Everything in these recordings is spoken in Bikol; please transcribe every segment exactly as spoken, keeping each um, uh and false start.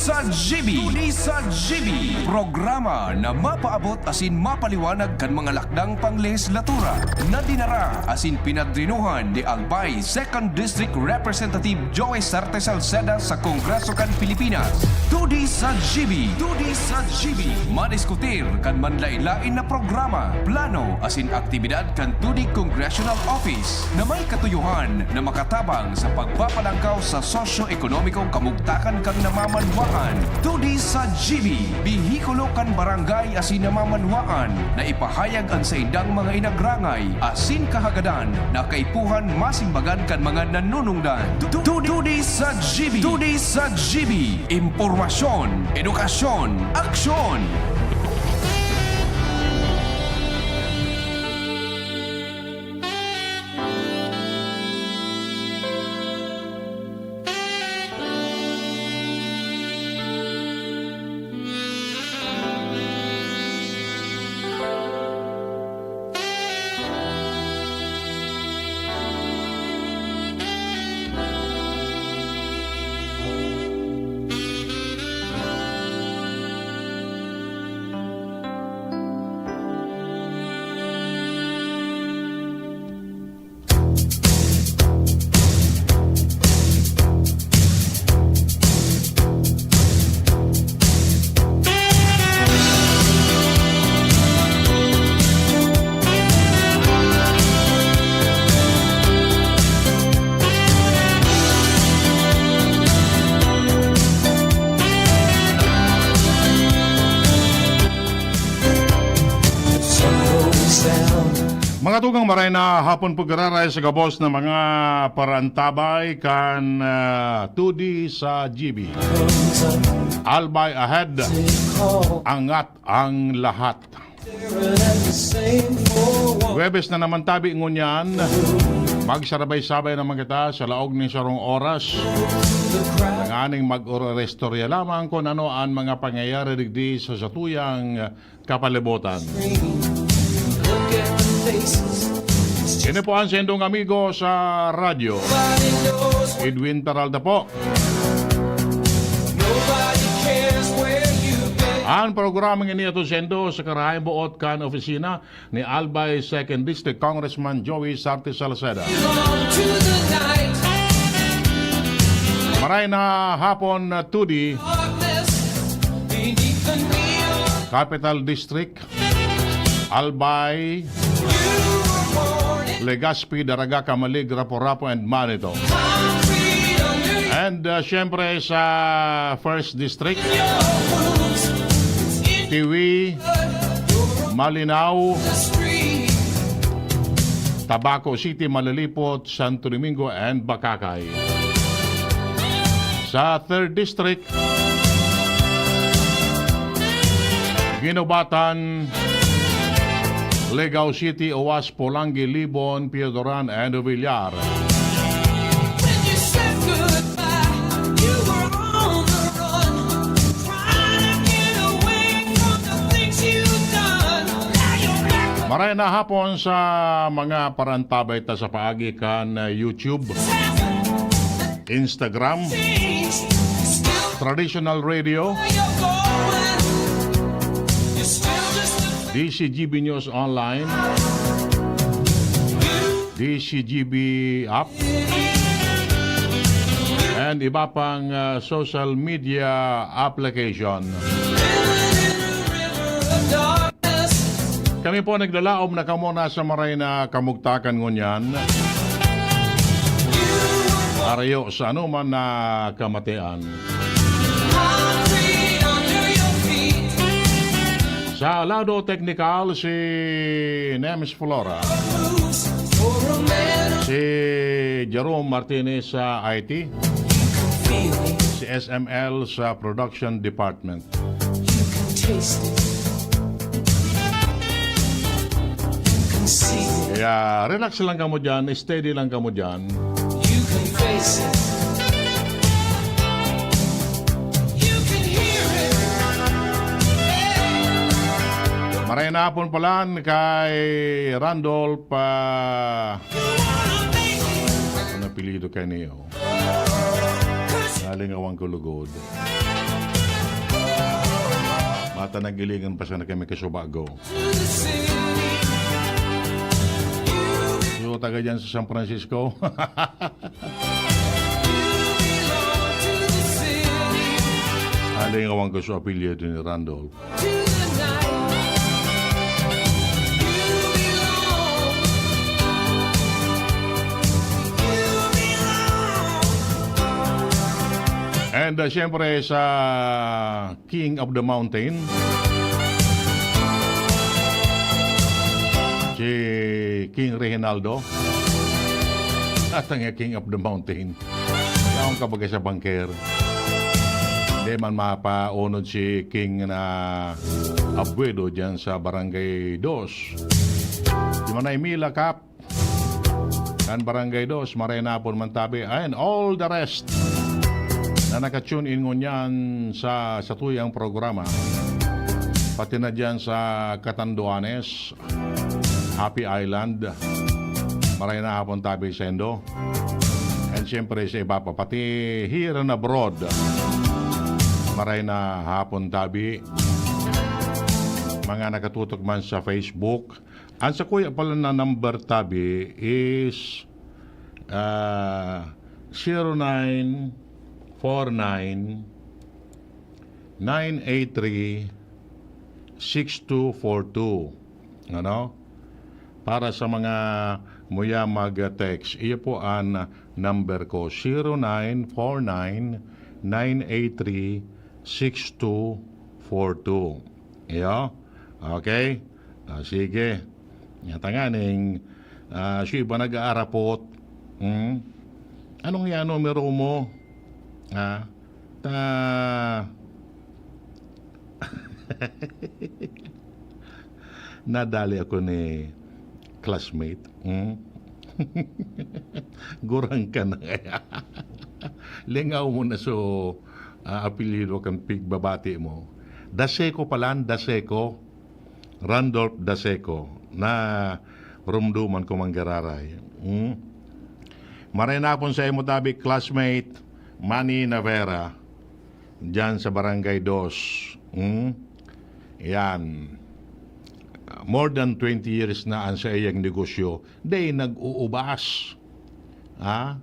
Sa G B, Tudi sa G B, programa na mapaabot asin mapaliwanag kan mga lakdang panglehislatura na dinara asin pinadrinuhan ni Albay Second District Representative Joey Sarte Salceda sa Kongreso kan Pilipinas. Tudi sa G B, Tudi sa G B, madiskutir kan manlaen-laen na programa, plano asin aktibidad kan Tudi Congressional Office na may katuyohan na makatabang sa pagpapalangkaw sa sosyo-ekonomikong kamugtakan kan namamanwaan. Tudi sa G B, behikulo kan barangay asin namamanwaan na ipahayag an saindang mga inagrangay asin kahagadan na kaipuhan masimbagan kan mga nanunungdan. Tu-, tu-, Tudi sa G B, Tudi sa G B, impormasyon, edukasyon, aksyon. Mga tugang, maray na hapon po giraray sa gabos na mga parantabay kan, ah, Tudi sa G B. Albay ahead, angat ang lahat. Huwebes na naman tabi ngunyan, magsarabay-sabay naman kita sa laog nin sarong oras. Tanganing mag-orestorya lamang kung ano ang mga pangyayari digdi sa satuyang kapalibutan. Ini po ang sendong amigo sa radyo, Edwin Peralta po. Ang programang ini ato sendo sa karahayang boot kan opisina ni Albay Second District Congressman Joey Sarte Salceda. Maray na hapon, Tudi. Capital District, Albay, Legazpi, Daraga, Camalig, Rapu-Rapu, and Manito. And, uh, syempre, sa First District, Tiwi, Malinao, Tabaco City, Malilipot, Santo Domingo, and Bacacay. Sa Third District, Guinobatan, Legao City, Oas, Polangui, Libon, Piodoran, and Villar. When you said goodbye, you were on the run, trying to get away from the things you've done. Now you're back. Maray na hapon sa mga parantabay ta sa paagi kan, uh, YouTube, Instagram, Traditional Radio, D C G B News Online, D C G B App, and iba pang, ah, social media application. Kami po naglalaom na kamo nasa maray na kamugtakan ngunyan. Arayo sa anuman na kamatian. Sa lado teknikal, si Nemes Flora, si Jerome Martinez sa I T, si S M L sa Production Department. You can taste it. You can see it. Kaya relax lang kamo dyan, steady lang kamo dyan. You can face it. You can hear it. Maray na hapon pala kay Randolph, ah, You wanna make it. Ang apelyido kay Neo. Nalingawan ko lugod. At nag-ilingan pa sana kami kasubago. So, taga dyan sa San Francisco. Alingawan ko sa apelyido ni Randolph. And uh, siyempre sa King of the Mountain, si King Reginaldo. At ang King of the Mountain, yaon ka bagay sa bangker. Di man mapaunod si King na abuelo dyan sa Barangay Dos. Di man ay Mila Cup. Kan Barangay Dos, maray na hapon man tabi, and all the rest na naka-tune in ngunyan sa satuyang programa. Pati na dyan sa Catanduanes, Happy Island, maray na hapon tabi sendo. And siyempre sa iba pa, pati here and abroad, maray na hapon tabi. Mga nakatutok man sa Facebook, ang sakuya pala na number tabi is ah, zero nine four nine, nine eight three, six two four two. Ano? Para sa mga muya mag-text, iyo po ang number ko, zero nine four nine, nine eight three, six two four two. Iyo? Okay? Ah, sige. Nga tanganing, ah, siya iba nag-aarapot. Hmm? Anong yan numero mo? Ha? Ta... Nadali ako ni classmate. Hmm? Gurang ka na kaya. Lingaw mo na so, ah, apelyido kan pigbabati mo. Daseco pala, Daseco. Randolph Daseco, na rumduman ko manggararay. Hmm? Maray na hapon sa imo tabi, classmate, Manny Navera, dyan sa Barangay Dos. Hmm? Yan. More than twenty years na ang sa iyang negosyo. Day nag-uubas. Ha?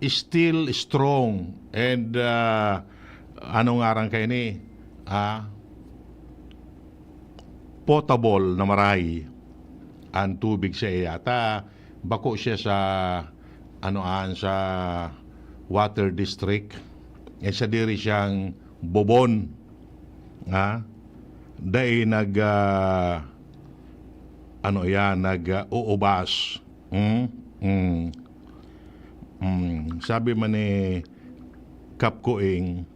Still strong. And, ah, ano ngaran kaini? Ha? Potable na maray ang tubig sa iya. Ta, bako siya sa, ano, an, sa water district. Eh, sa diri siyang bobon. Ha? Dai nag, ah, ano yan, nag, ah, uubas. Hmm? Hmm. Hmm. Sabi man ni Kap Kuing,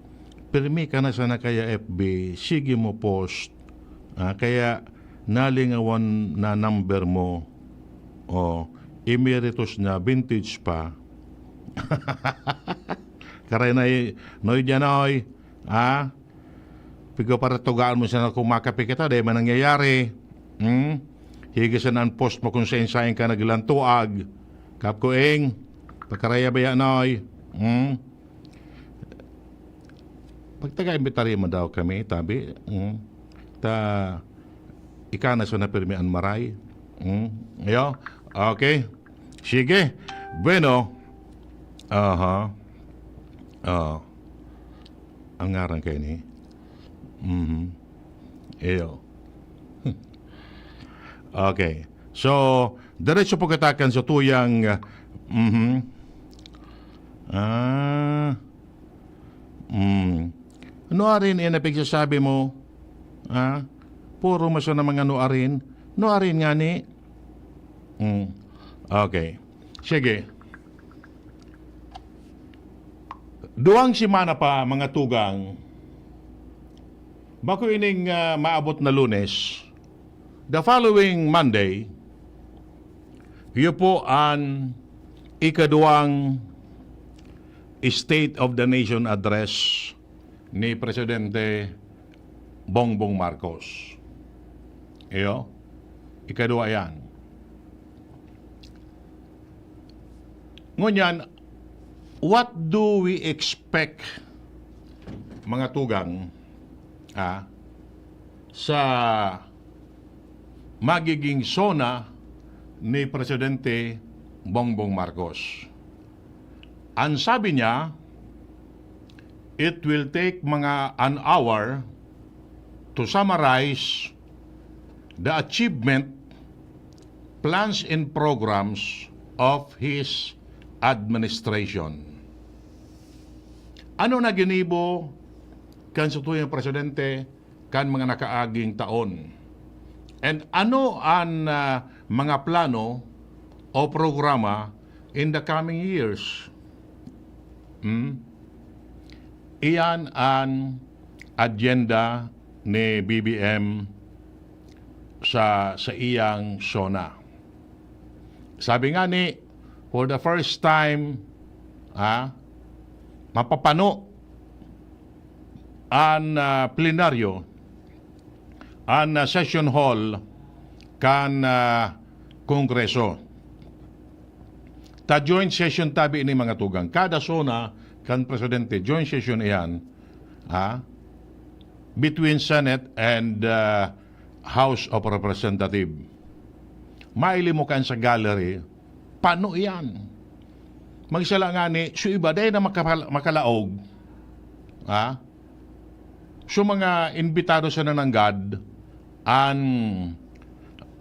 "Pirmi ka na sana kaya F B, sige mo post." Ah, kaya nalingawan na number mo. Oh, emeritus na, vintage pa. Karay na, Noy, dyan, Noy. Ah? Pigpaparatugaan mo sana kung makape kita, dai man nangyayari. Hmm? Hige sana an post mo kung saen-saen ka naglantuag. Kap Kuing, pagkaraya baya, Noy. Hmm? Pagtaga-imbitar man daw kami, tabi. Hmm? Ta, ika na sana pirmi an maray. Hmm? Ayo? Okay. Sige. Bueno. Aha. Oh. Ang ngaran kaini? Mhm. Iyo. Okay. So, diretso po kita kan satuyang, mhm. Ah. Mm. Nuarin, eh, na pigsasabi mo? Ah? Puro mo sana mga nuarin. Nuarin ngani. Mm. Okay. Sige. Duwang semana pa, mga tugang, bako ining, ah, maabot na Lunes, the following Monday, iyo po an ikaduwang State of the Nation Address ni Presidente Bongbong Marcos. Iyo, ikaduwa yan. Ngunyan, what do we expect, mga tugang, ha, sa magiging SONA ni Presidente Bongbong Marcos. Ang sabi niya, it will take mga an hour to summarize the achievement, plans and programs of his administration. Ano na ginibo kan satuyang presidente kan mga nakaaging taon? And ano an, ah, mga plano o programa in the coming years? Hmm? Iyan an agenda ni B B M sa, sa iyang SONA. Sabi nga ni, for the first time, ah, mapapano an, ah, plenaryo, an, ah, session hall kan, ah, Kongreso. Ta joint session tabi ini, mga tugang. Kada SONA kan presidente, joint session iyan, ha? Between Senate and, ah, House of Representative. Maili mo kan sa gallery, pano iyan. Magsala nga ni, so iba, dahil na makapal-, makalaog. Ha? So, mga imbitado sa nananggad, an,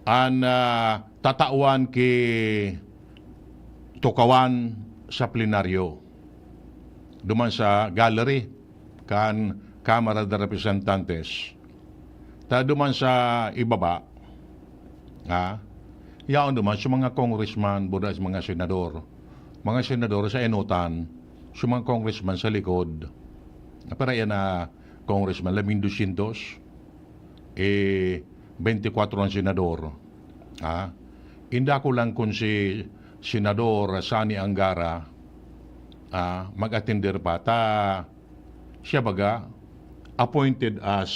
an, ah, tatawan ki tukawan sa plenaryo. Duman sa gallery kan Kamara de Representantes. Ta duman sa ibaba, ha? Yaon duman sa mga congressman, buda sa mga senador. Mga senador sa enotan, sa mga congressman sa likod. Pero yan na congressman, labing dosyentos, eh, beintikwatro ang senador. Ha? Inda ko lang kung si Senador Sonny Angara, ah, mag-atender pa. Ta, siya baga, appointed as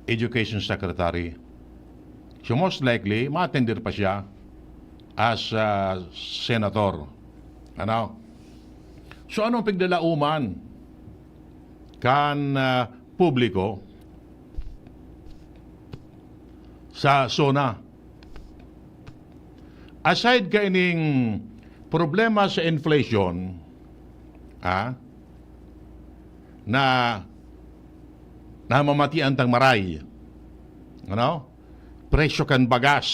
Education Secretary. So, most likely, ma-attender pa siya as, ah, senator. Ano? So, anong piglalauman kan, ah, publiko sa SONA? Aside kaining problema sa inflation, ah, na namamatian tang maray, ano? Presyo kan bagas,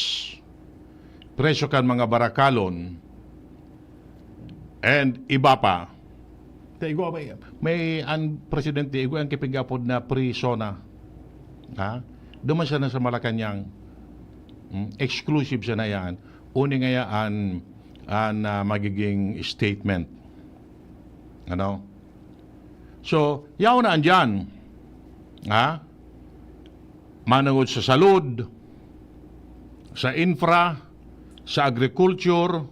presyo kan mga barakalon, and iba pa. Ta igwa may, may an presidente, igwa an kipig-apod na free SONA. Ha? Duman siya na sa Malacañang. Hmm? Exclusive siya na yan. Uni ngaya an, an, ah, magiging statement. Ano? So, yaon na andyan. Ha? Manangod sa salud, sa infra, sa agriculture,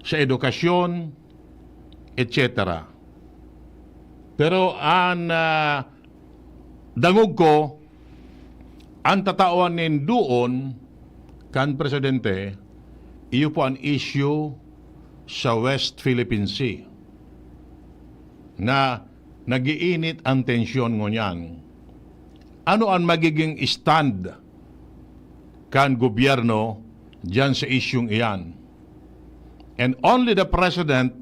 sa edukasyon, et cetera. Pero an, ah, dangog ko, an tatawan nin duon kan presidente, iyo po an issue sa West Philippine Sea na nag-iinit an tensyon ngunyan. Ano an magiging stand kan gobyerno diyan sa isyung iyan? And only the president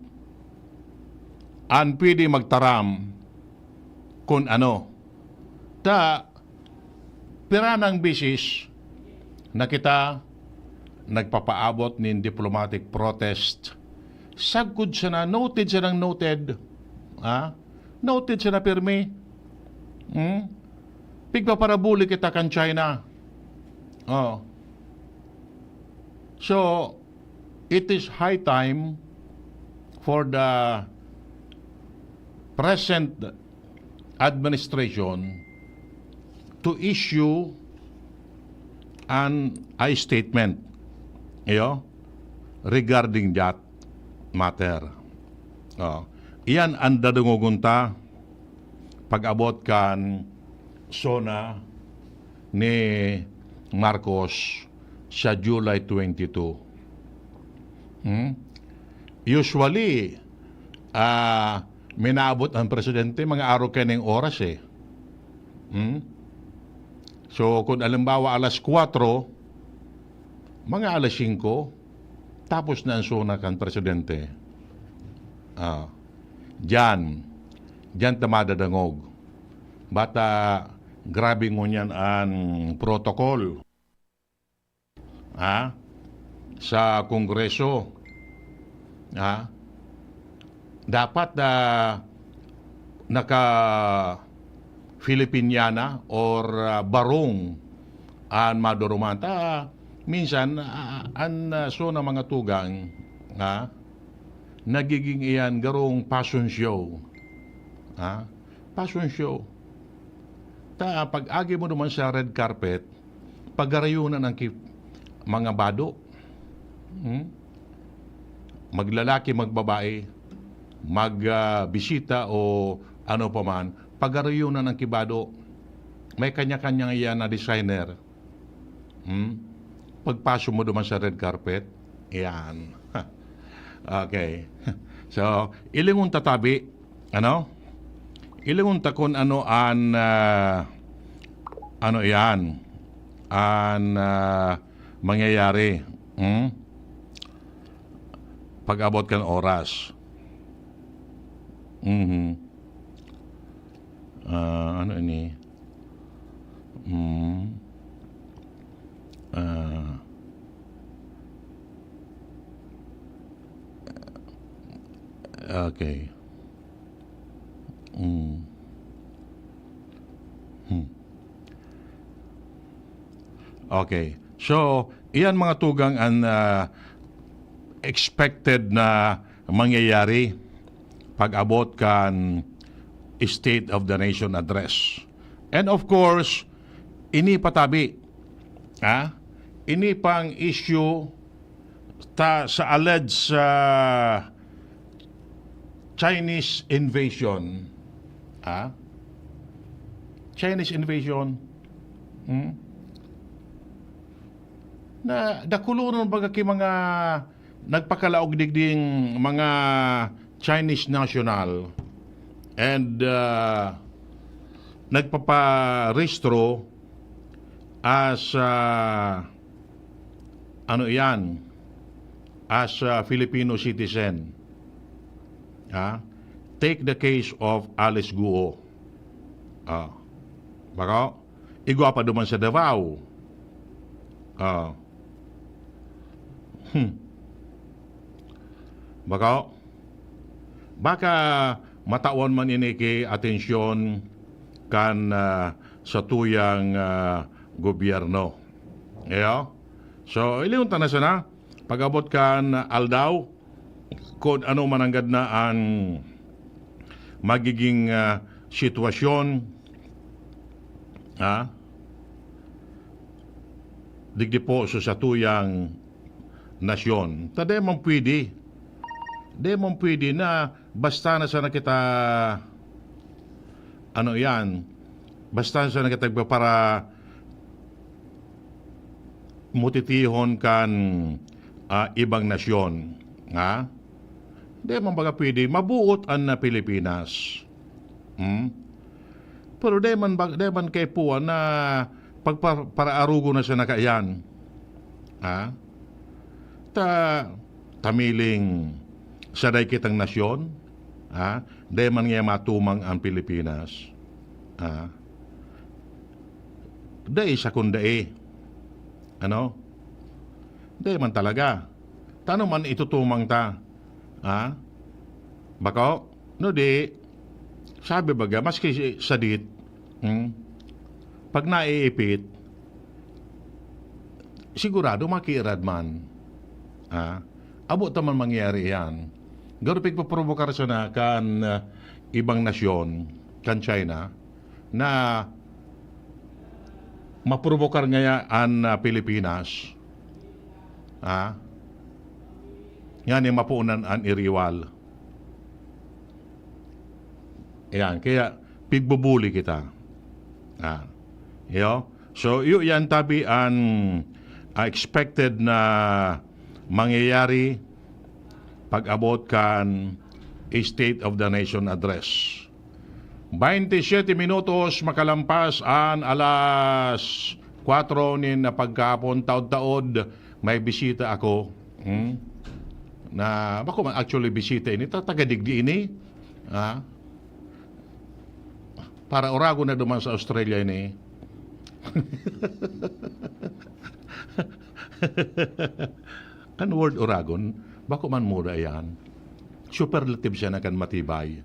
an pwede magtaram kun ano. Ta, pira nang bisis na kita nagpapaabot nin diplomatic protest. Sagkod sana, noted sanang noted. Ha? Noted sana pirmi. Hmm? Pigpaparabuli kita kan China. Oh. So, it is high time for the present administration to issue an, a statement, iyo, regarding that matter. Oh, iyan ang dadungogon ta pag-abot kan SONA ni Marcos sa July twenty-two. Hmm? Usually, ah, minaabot ang presidente mga arog kaining oras eh. Hmm? So, kung halimbawa alas kwatro, mga alas singko, tapos na ang SONA kan presidente. Ah, diyan, diyan ta madadangog. Bata, grabe ngunyan ang protocol. Ha? Sa Kongreso. Ha? Dapat, ah, naka-Filipiniana or, ah, barong an maduruman. Ta, minsan, ah, an, ah, SONA mga tugang, ha? Nagiging iyan garong fashion show. Ha? Fashion show. Ta, pag-agi mo naman sa red carpet, pagarayunan ang ki-, mga bado. Hmm? Maglalaki, magbabae, mag, ah, bisita o ano pa man, pagarayunan ang kibado. May kanya-kanya iyan na designer. Hmm? Pagpasok mo duman sa red carpet, iyan. Okay. So, ilingon ta tabi, ano? Ilingon ta kun ano an, ah, ano iyan, an, ah, mangyayari. Hmm? Pag-abot kan oras. Mhm. Ah, ano ini? Hmm. Ah. Okay. Hmm. Hmm. Okay. So, iyan mga tugang an, ah, expected na mangyayari pag-abot kan State of the Nation Address. And of course, ini pa tabi, ha? Ini pang issue ta sa alleged, ah, Chinese invasion. Ha? Chinese invasion. Hmm? Na dakulonon baga ki mga nagpakalaog digding mga Chinese national and, ah, nagpaparehistro as, ah, ano iyan, as, ah, Filipino citizen. Ha? Take the case of Alice Guo. Ah. Bako? Igwa pa duman sa Davao. Ah. Hmm. Bako? Baka matawan man ini ki atensyon kan, ah, satuyang, ah, gobyerno. Iyo? So, ilingon ta na sana, pag-abot kan aldaw, kun ano man nanggad na an magiging, ah, sitwasyon, ha? Digdi po sa satuyang nasyon. Ta di man pwede. Di man pwede na basta na sana kita, ano iyan, basta na sana kita para mutitihon kan, ah, ibang nasyon, ha? Di man baga pwede, mabuot an, ah, Pilipinas. Hmm? Pero di man bag-, di man kaipuhan na pagpa-, paraarugon na siya na kaiyan. Ha? Ta, tamiling saday kitang nasyon, ha? Di man niya matumang ang Pilipinas. Ha? Dai siya kun dai. Ano? Dai man talaga. Ta ano man itutumang ta? Ha? Bako? No di, sabi baga, maski si-, sadit, hmm? Pag naiipit, sigurado makiirad man. Ha? Abo ta man mangyayari iyan. Garo pigpoprovokar sana kan, ah, ibang nasyon, kan China, na maprovokar ngaya an, ah, Pilipinas. Ha? Ngani mapunan an iriwal. Ayan, kaya pigbubuli kita. Ah, iyo. So, iyo yan tabi an, ah, expected na mangyayari pag-abot kan State of the Nation Address. Baynte siyete minutos makalampas an alas kwatro nin pagkahapon, taod-taod may bisita ako. Hmm? Na, bako man actually bisita ini, ta-, taga digdi ini. Ha? Para oragon na duman sa Australia ini. Kan word oragon, bako man muda iyan. Superlative siya na kan matibay.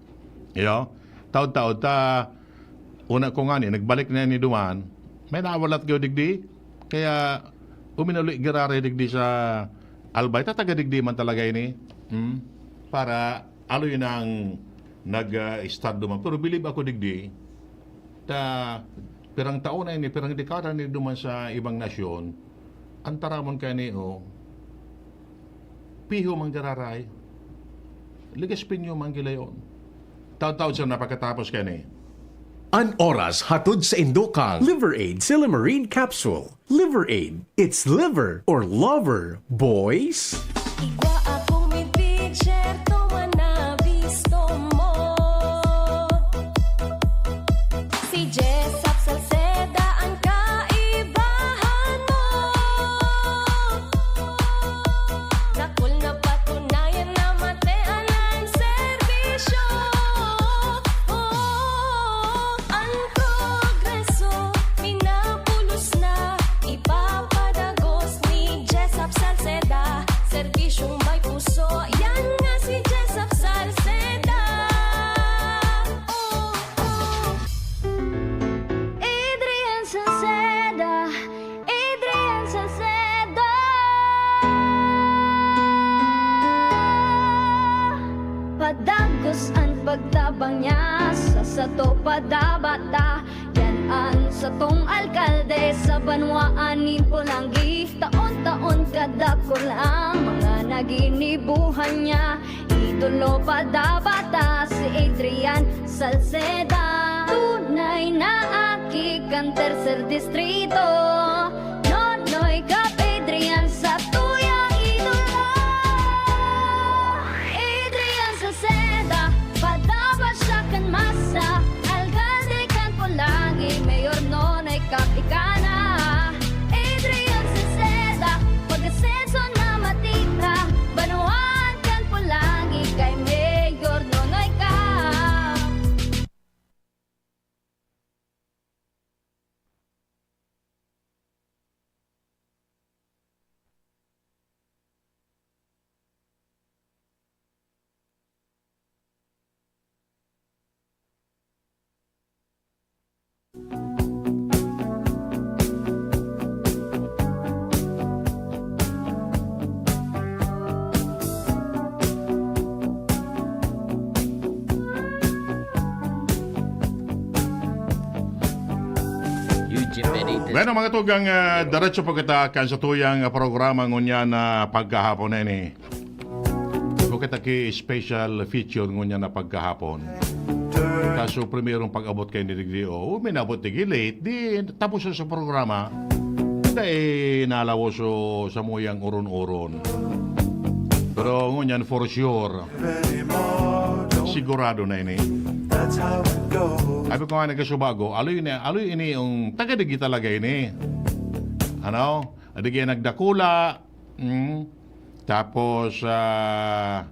Iyo? Taod-taod ta, una ko ngani, nagbalik na ini duman, may nawalat kayo digdi? Kaya, uminuli giraray digdi sa Albay. Ta taga digdi man talaga ini. Hmm? Para, aloy nang nag, ah, start duman. Pero bilib ako digdi, ta pirang taon na ini, pirang dekada na duman sa ibang nasyon, an taramon kani, oh, piho man giraray, ligas pinyo man gilayon. Taod-taod sa napakatapos kani. An oras hatod sa indokang Liver Aid Silymarin Capsule. Liver Aid, it's liver or lover, boys! Igwa akong may picture, tuman na bisto mo. Si Jessop Salceda ang kaibahan mo. Dakul na patunayan na matean ang serbisyo. Oh, ang progreso, pinapulos na, ipapadagos ni Jessop Salceda. Serbisyong may puso, yan nga si Jessop Salceda. Oh, oh. Adrian Salceda, Adrian Salceda. Padagos an pagtabang niya, sa sato padabata. Yan an satong alkalde sa banwaan nin Polangui. Taon-taon kadakul ang mga naginibuhan niya. Idolo padabata si Adrian Salceda. Tunay na aki kan Tercer Distrito. Nonoy Cap Adrian, satuyang idolo. Adrian Salceda, padaba siya kan masa. Alkalde kan Polangui, Mayor Nonoy Cap ika na. Adrian Salceda, pag-asenso na matita. Banwaan kan Polangui kay Mayor Nonoy Cap. Eugene Benitez. Bueno, mga tugang, ah, diretso pa kita kan satuyang, ah, programa ngunyan na pagkahapon na ini. Kung kita ki special feature ngunyan na pagkahapon. Kaso primerong pag-abot kayo ni Digdi, oh, minabot Digdi late, di tapos sa programa. Dai nalawo so samuyang uron-uron. Pero ngunyan, for sure, sigurado na ini. Sabi ko nga, nagkasubago, aloy ini, aloy ini yung taga Digdi talaga ini. Ano? Adigay nagdakula. Mm. Tapos, ah,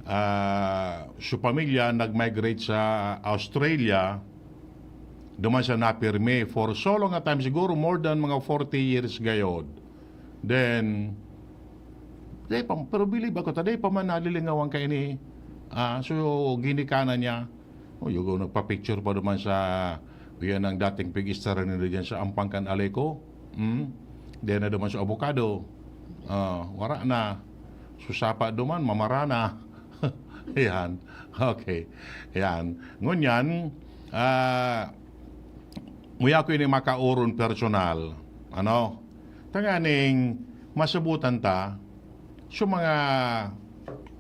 ah, su pamilya nag-migrate sa Australia, duman sa napirmi for so long a time, siguro more than mga forty years gayod. Then, dai pa, pero bilib ako, ta dai pa man nalilingawan kaini. Ah, so, ginikanan niya. Oh, yugo, nagpa-picture pa duman sa, yan ang dating pig-istaran nila dyan sa Ampang kan Aleco. Hmm? Diyan na duman sa abokado. Ah, wara na. Susapa duman, mamara na. Yan. Okay. Yan. Ngunyan, ah, muya ko ini makauron personal. Ano? Tanganing masabutan ta, so mga,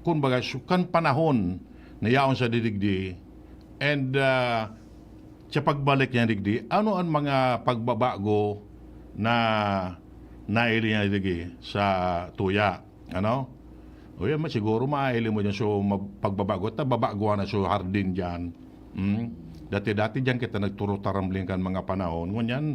kumbaga, so, kan panahon na yaon sa didigdi, and, ah, sa pagbalik niya digdi, ano ang mga pagbabago na naili niya digdi sa tuya? Ano? O yan, ma-, siguro maili mo dyan. So, ma-, pagbabago, ta babaguhan na so hardin dyan. Hmm? Dati-dati diyan kita nagturo tarambling kan mga panahon. Ngunyan,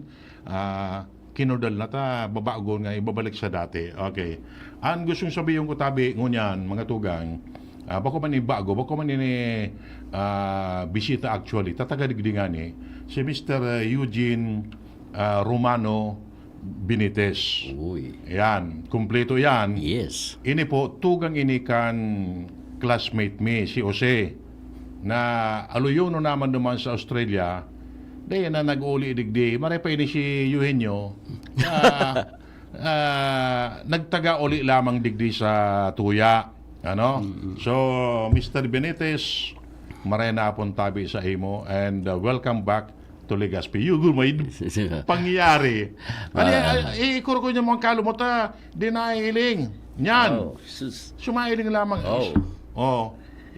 ah, kinudal na ta, babagon nga ibabalik sa dati. Okay. Ang gustong sabihin ko, tabi, ngunyan, mga tugang, ah, bako man ini bago, bako man ini, ah, bisita actually, tataga digdi ngani, si Mister Eugene, ah, Romano Benitez. Uy. Yan, kumpleto yan. Yes. Ini po, tugang ini kan classmate mi, si Jose, na aluyonon naman duman sa Australia, dahil na nag-uli digdi, maray pa ini si Eugenio, na, ah, nagtaga-uli lamang digdi sa tuya. Ano? Mm-mm. So, Mister Benitez, maray na pong tabi sa imo, and, uh, welcome back to Legazpi. Yugo, may pangyayari. Ano yan? Ah. Ay, ikuro ko niya mga kalumot, ah. Di nailing. Yan. Oh, sus. Sumailing lamang. Oh. Oh.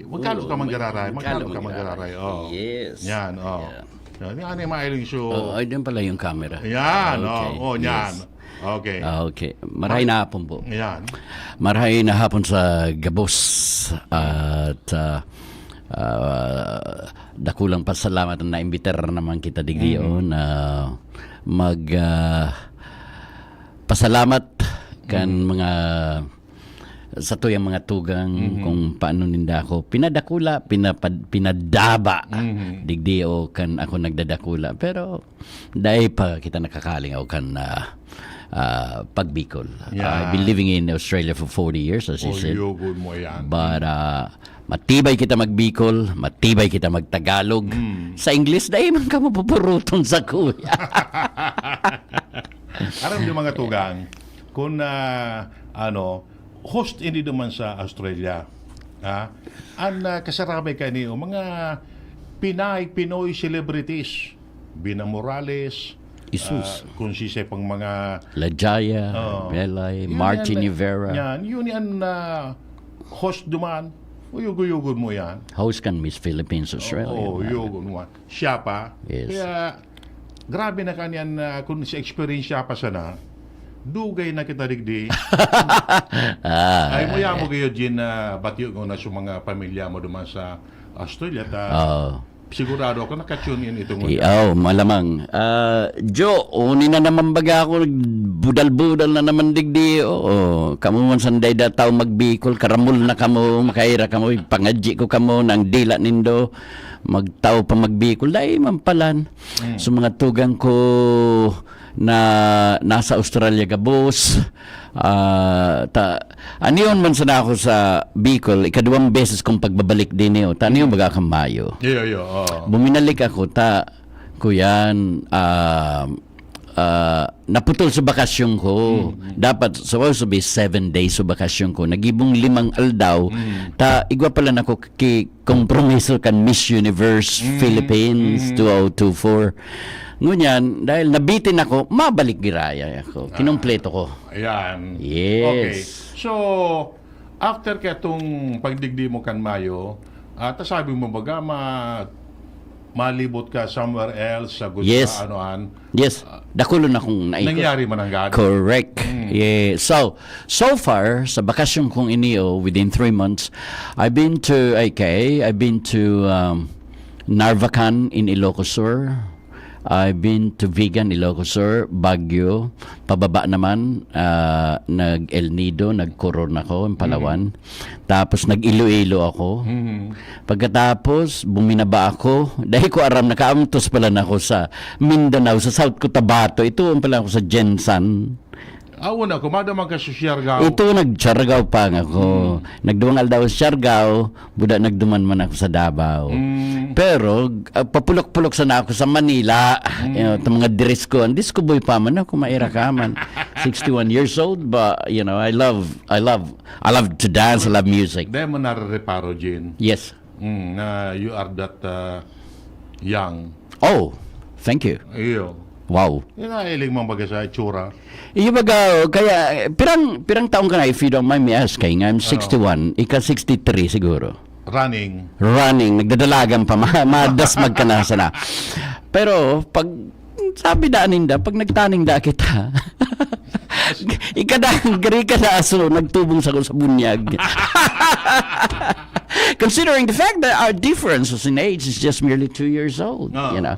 Magkalo Oo, ka may-, manggararay. Magkalo magkalo ka manggararay. Manggararay. Oh. Yes. Yan, oh. Yeah. Yan, yan yung mailing show. Oh, ay, din pala yung camera. Yan, Okay. oh, oh, yan. Yes. Okay. Ah, okay. Marahay na hapon po. Yan. Marahay na hapon sa gabos. At, ah, ah, dakulang pasalamat na naimbitar naman kita digdi Mm. on, ah, mag, ah, pasalamat kan Mm. mga, sa tuyang mga tugang Mhm. kung paano ninda ako pinadakula, pinapad-, pinadaba Mhm. digdi o kan ako nagdadakula. Pero dai pa kita nakakalingaw kan, ah, ah, pagbikol. Yeah. I've been living in Australia for forty years, as you Oh, said. Yugod mo yan. But, ah, matibay kita magbikol, matibay kita magtagalog. Mm. Sa Ingles, dai man ka mapupuruton sa kuya. Aram niyo, mga tugang, kung, ah, ano, host ini duman sa Australia, ha? Ang, ah, kasarabay kaini, o mga Pinay, Pinoy celebrities, Bina Morales, Isus. ah, kung sisay pang mga Lajaya, Oh. Belay, Yun Martin yan, Rivera. yan, yun yan, ah, host duman. Uyog-uyugon mo yan. Host kan Miss Philippines Australia. Oo, uyugon mo. Siya pa. Yes. Kaya, grabe na kanyan, ah, kung si experience siya pa sana, dugay na kita digdi. Ah, Ay, mo yan mo, eh. Guyod, Jin, na batyo ko na sa mga pamilya mo duman sa Australia, ta Oo. sigurado ako naka-tune in itong Eh, oh, malamang. Ah, Jo, uni na naman baga ako, budal-budal na naman digdi. Oo, kamo man sanday da tao magbikol, karamol na kamo, makaira kamo, ipangadji ko kamo, nang dila nindo, magtao pa magbikol, dai man palan. Mm. So, mga tugang ko na nasa Australia gabos, ah, ta, aniyon man sana ako sa Bicol, ikaduwang beses kong pagbabalik din, eh, oh. Ta, aniyon baga kang Mayo. Iyo, iyo, oo. Buminalik ako, ta, kuyan, ah, ah, naputol sa bakasyon ko. Mm, mm. Dapat, supposed to be seven days sa bakasyon ko. Nagibong limang aldaw, Mm. ta, igwa pala na ko ki-, kompromiso kan Miss Universe Mm, Philippines mm. two oh two four. Ngunyan, dahil nabitin ako, mabalik giraya ako. Ah, Kinumpleto ko. ayan. Yes. Okay. So, after ka itong pagdigdi mo kan Mayo, at sabi mo baga, ma-, malibot ka somewhere else, sa Yes. Guja, ano, an. Yes. Ah, Dakulon akong naikot. Nangyari man ang gado. Correct. Mm. Yeah. So, so far, sa bakasyon kong iniyo, within three months, I've been to, okay, I've been to, um, Narvacan in Ilocos Sur. I've been to Vigan, Ilocos Sur, Baguio. Pababa naman, ah, nag-El Nido, nag-Coron ako, in Palawan. Mhm. Tapos nag-Iloilo ako. Mhm. Pagkatapos, buminaba ako. Dahil ko aram, nakaamtos pala na ako sa Mindanao, sa South Cotabato. Ito pala ako sa Gensan. Ah, una, kumada man ka sa Siargao. Ito, nag-Siargao pa nga ako. Hmm. Nagduwang aldaw sa Siargao, buda nagduman man ako sa Davao. Hmm. Pero, ah, papulok-pulok sana ako sa Manila. Hmm. You know, itong mga dress ko, ang disco boy pa man ako, maira ka man. Sixty-one years old, but, you know, I love, I love, I love to dance, I love music. Dahil mo narereparo, Jin. Yes. Mm, na you are that, uh, young. Oh, thank you. Iyo. Wow. Yung nahiling mong baga sa itsura. Iyo baga, kaya, eh, pirang, pirang taon ka na, if you don't mind me asking? I'm Ano? sixty-one, ika sixty-three siguro. Running. Running, nagdadalagan pa, ma-, madasmag ka na sana. Pero, pag, sabi da ninda, pag nagtaning da kita, ikada, gari ka na aso, nagtubong sa, sa bunyag. Considering the fact that our differences in age is just merely two years old, Oo. you know.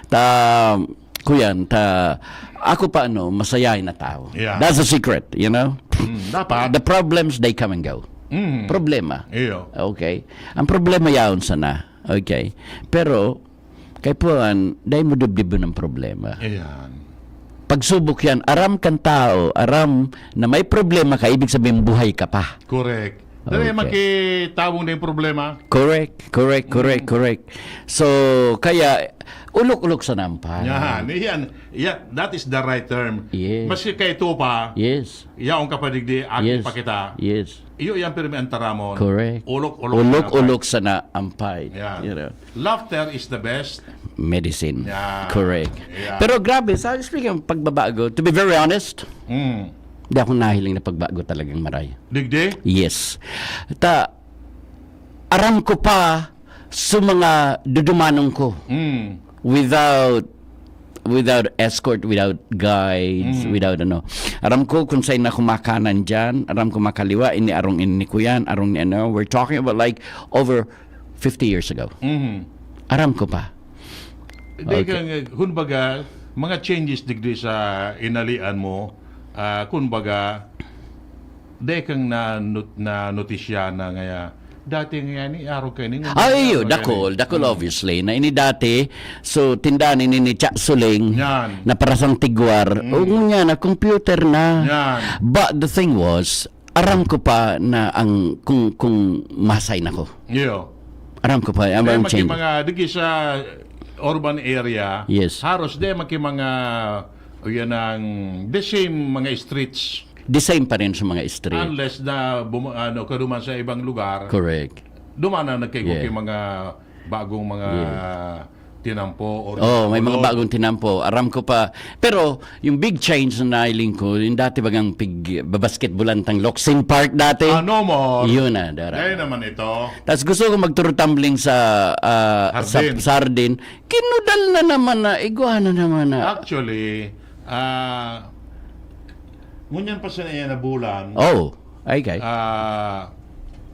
Ta, kuyan, ta, ako pa ano, masayahin na tao. Yeah. That's the secret, you know. Mm, dapat. The problems, they come and go. Mm. Problema. Iyo. Okay? Ang problema yaon sana. Okay? Pero, kay puan, dai mo dibdibon ang problema. Ayan. Pagsubok yan, aram kan tao, aram na may problema ka, ibig sabihin buhay ka pa. Correct. Dali Okay. makitabong na yung problema. Correct, correct, correct, correct. So, kaya, ulok-ulok sa nampay. Yan, yan. Yeah, that is the right term. Yes. Maski kay ito pa, Yes. yaong kapadigdi, aki Yes. pa kita. Yes. Iyo yan pirmi ang taramon. Correct. Ulok-ulok. Ulok-ulok sa nampay. Yan. You know. Laughter is the best. Medicine. Yeah. Correct. Yeah. Pero grabe, sa speaking of pagbabago, to be very honest, Mm. di ako nahiling na pagbago talagang maray. Digdi? Yes. Ta, aram ko pa sa mga dudumanon ko Mm. without without escort, without guides, Mm. without ano. Aram ko kung saan na kumakanan dyan, aram ko makaliwa, ini arong ini ko yan, arong ni ano. We're talking about like over fifty years ago. Mm. Aram ko pa. Dai kang, eh, kun baga, mga changes digdi sa inalian mo, ah, kun baga, dai kang na, na notisya na ngaya, dati nga ni, araw kayo ni, Ay, ano, dakol, dakol Mm. obviously. Na ini dati, so tindahan ini ni Cha Suling, Yan. na parasang tigwar. Mm. O nga na, computer na. Yan. But the thing was, aram ko pa na ang kung kung masay na ko. Iyo. Aram ko pa, ang Kaya ang maki change. mga, digi sa urban area, Yes. haros di maki mga, o yan ang, the same mga streets. The same pa rin sa mga street. Unless na bum, ano, ka duman sa ibang lugar, Correct. duman na nagkaigo Yeah. Mga bagong mga tinampo or Oh, may mga kulot. Bagong tinampo. Aram ko pa. Pero yung big change na nailing ko, yung dati bagang pig babasketballan tang Locsin Park dati. Ah, no more. Yun na, dara. Dahil naman ito. Tapos gusto ko magturo tumbling sa ah, sa Hardin. Sardin. Kinudal na naman na, igwa na naman na. Actually, ah, ngunyan pa siya na yan na bulan, Oh, ay kay. ah,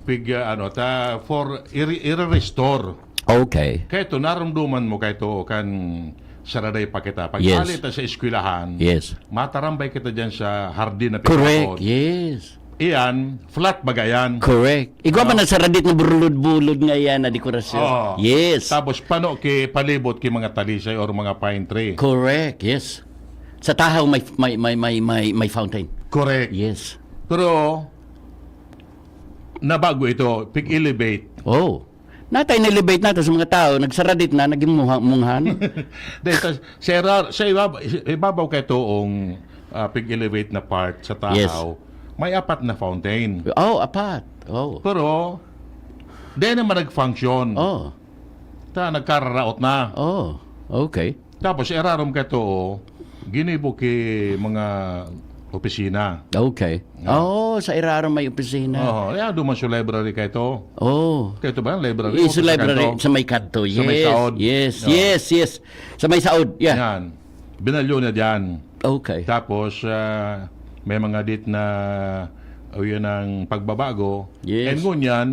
pig, ah, ano, ta, for, i-, i-restore. Okay. Kaya ito, narumduman mo kaya ito, kan saraday pa kita. Pag Yes. alit sa eskwelahan, Yes. matarambay kita dyan sa hardin na Correct. pinapod. Yes. Iyan, flat baga yan. Correct. Igwa man Ah. na saradit na burulod-bulod nga yan na dekorasyon. Oo. Yes. Tapos pano ki palibot ki mga talisay or mga pine tree. Correct. Yes. Sa Tahaw may may may may may, may fountain. Correct. Yes. Pero nabago ito, pig-elevate. Oh. Natay na-elevate nato sa mga tao, nagsaradit na, naging muha, munghan. Dahil sa, sa, irar- sa ibab- ibabaw kay toong ah, pig-elevate na part sa Yes. Tahaw, may apat na fountain. Oh, apat. Oh. Pero, di naman nag-function. Oh. Ta, nagkararaot na. Oh. Okay. Tapos, irarom ka to, ginibo ki mga opisina. Okay. Oh, sa irarom may opisina. Oh, ya duman sa library kay to. Oh. Kay to ba ang library? Is O, sa library kanto? Sa may kadto. Sa may Yes. saod. Yes, Oh. yes, yes. Sa may saod. Yeah. Yan. Binalyo na dyan. Okay. Tapos, ah, may mga dit na, o yun ang pagbabago. Yes. And ngunyan,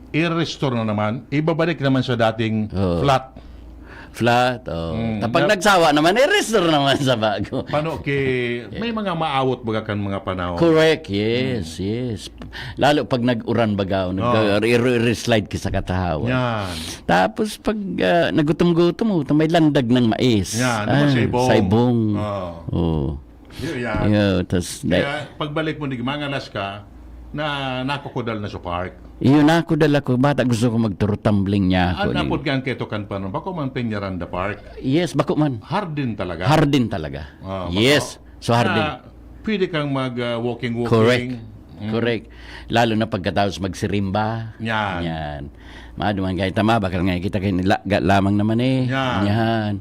i-restore na naman. Ibabalik naman sa dating Oh. flat. Flat. Oh. Mm. Tapos Nap- nagsawa naman, i-restore naman sa bago. Pano ki, may mga maawot baga kan mga panahon. Correct. Yes, yes. Lalo pag nag-uran baga, o nag- Oh. i-, i-, slide ki sa katahawan. Yan. Tapos pag ah, nagutom-gutom, oh, may landag ng mais. Yan, naman Ah, sa ibong. Sa ibong. Oh. Oh. Yun yan. Yeah, tas Kaya pagbalik mo ni Mangalas ka, na nakukudal na sa park. Iyo na ako dala ko, bata gusto ko magturo tumbling niya ako. Ano po gan kayo kan panon? Bako man Peñaranda Park. Yes, bako man. Hardin talaga. Hardin talaga. Ah, bako. Yes. So hardin. Na pwede kang mag-walking-walking. Correct. Mm. Correct. Lalo na pagkatapos magsirimba. Yan. Yan. Maduman kayo tama, bakal nga kita kayo nila, ga- lamang naman eh. Yan. Yan.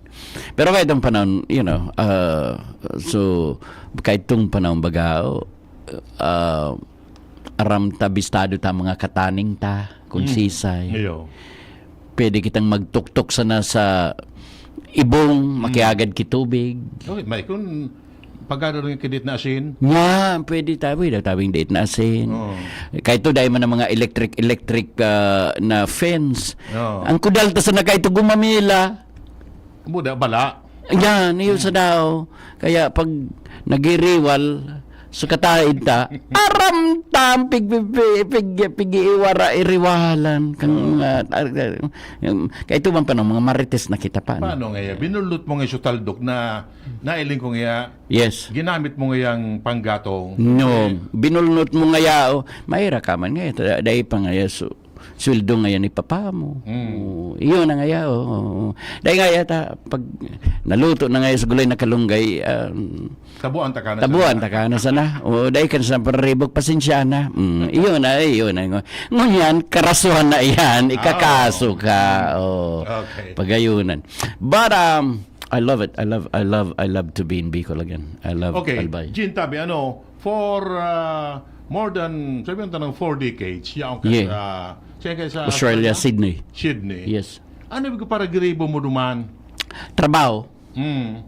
Pero kahit itong panahon, you know, uh, so, kahit itong panahon baga, uh, aram ta, bistado ta mga kataning ta, kung Mm. sisay. Iyo. Pwede kitang magtuktok sana sa ibong, makiagad ki tubig. Okay, may kung Pagkano rin yung kidit na asin? Nga, pwede tabi, daw tabing date na asin. Oo. Kahit to, dahil man ang mga electric, electric ah, na fence. Oo. Ang kudal ta sana kahit to gumamila. Buda, bala. Yan, yun sa daw. Kaya pag nagiriwal, sa kataid ta, aram tam, pig, pig, pig, pig, pig-iiwara, iriwalan. Kang mga, ah, yung- kahit to man pa ng mga marites na kita pa. no? Paano nga ya? Binulot mo nga yung sutaldok na nailing ko nga ya. Yes. Ginamit mo nga yung panggatong. No, binulnot mo nga yao. Mahira ka man nga, ito, dahil pa nga ya, su- sweldo nga yan ni papa mo. Mm. Oo, iyon na nga ya, oo. Dahil nga yata, pag naluto na nga ya sa gulay na kalunggay, um, Tabuan ta ka na. tabuan sana. ta ka na sana. O, dahil ka na sa pararibok, pasensya na. Mm, iyon na, iyon na. Ngunyan, karasuhan na yan, ikakaso ka. Oh, Okay. Pagayunan. But, um, I love it. I love, I love, I love to be in Bicol again. I love Okay, Albay. Jean Tabi, ano, for uh, more than, sabihin tanong, four decades, yaon ka Yeah. sa, siya ka sa Australia, Sydney. Sydney. Yes. Ano yung paragribo mo duman? Trabaho. Hmm.